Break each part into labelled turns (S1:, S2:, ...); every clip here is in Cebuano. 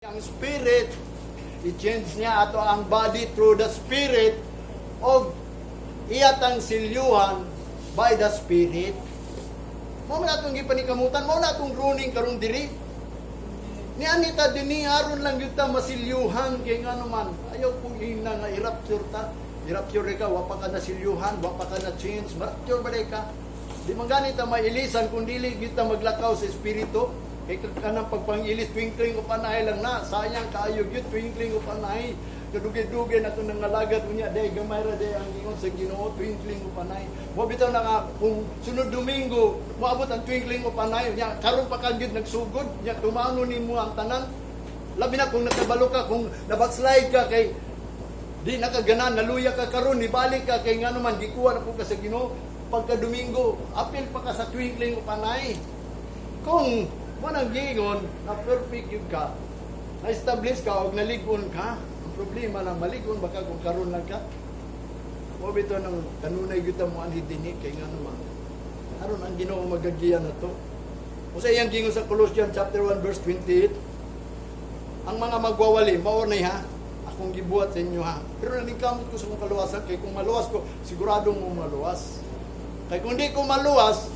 S1: Ang spirit, i-change niya ato ang body through the spirit og iyatang silyuhan by the spirit. Mao man atong gipanikamutan, mao na atong runing karon diri. Ni anita dinhi aron lang gyud ta masilyuhan kay ngano man ayaw kong ina nga i-rapture ta. I-rapture ka, wa pa ka nasilyuhan, wa pa ka na change, ma-rapture ba day ka? Di man gani ta mailisan kung dili gyud ta maglakaw sa espiritu. Kay kanang pagpangilis, twinkling of an eye lang na. Sayang kaayo gyud, twinkling of an eye. Kadugay-dugay na ito nangalagad unya day gamay ra day ang ingon sa Ginoo, twinkling of an eye. Wa bitaw na nga kung sunod Domingo moabot ang twinkling of an eye, unya karon pa ka gyud nagsugod, unya tumano nimo ang tanan. Labi na kung nakabalo ka, kung na-backslide ka kay di nakaganan, naluya ka karon, nibalik ka kay ngano man gikuha na po ka sa Ginoo. Pagka Domingo, apil pa ka sa twinkling of an eye. Kung mo nang giingon na perfect yun ka, na-establish ka og nalig-on ka, ang problema lang malig-on baka kung karon lang ka. Mo bitaw nang kanunay gyud ta mo anhi dinhi kay ngano man aron ang Ginoo magagiya na to. O sa iyang giingon sa Colossians chapter 1 verse 28, ang mga magwawali, mao na ha, akong gibuhat sa inyo ha. Pero naningkamot ko sa akong kaluwasan kay kung maluwas ko, sigurado mo maluwas. Kay kung di ko maluwas,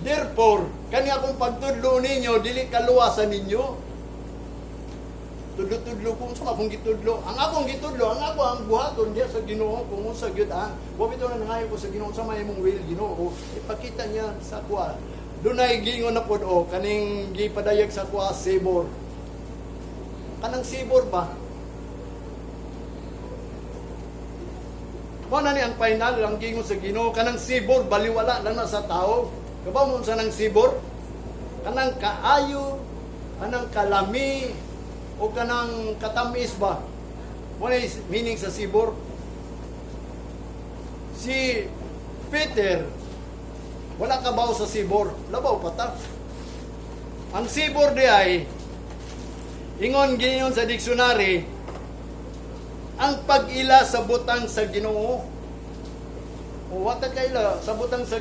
S1: therefore, kani akong pagtudlo ninyo, dili kaluwasan ninyo. Tudlo-tudlo kung sa akong gitudlo. Ang akong gitudlo, ang ako ang buhaton diya sa Ginoo kung unsa gyud ang. Wa bitaw na nangayo ko sa Ginoo sa may imong will, Ginoo. Ipakita niya sa kuha. Dunay giingon na pod o kaning gipadayag sa kuha, savor. Kanang savor ba? Mao na ni ang final ang giingon sa Ginoo, kanang savor baliwala lang na sa tao. Kabaw mo sa nang savor? Kanang kaayo, kanang kalami, o kanang katamis ba? What is meaning sa savor? Si Peter, wala kabaw sa savor. Labaw pa ta. Ang savor di ay, ingon giyon sa dictionary, ang pag-ila sa butang sa Ginoo. O wata kaila sa butang sa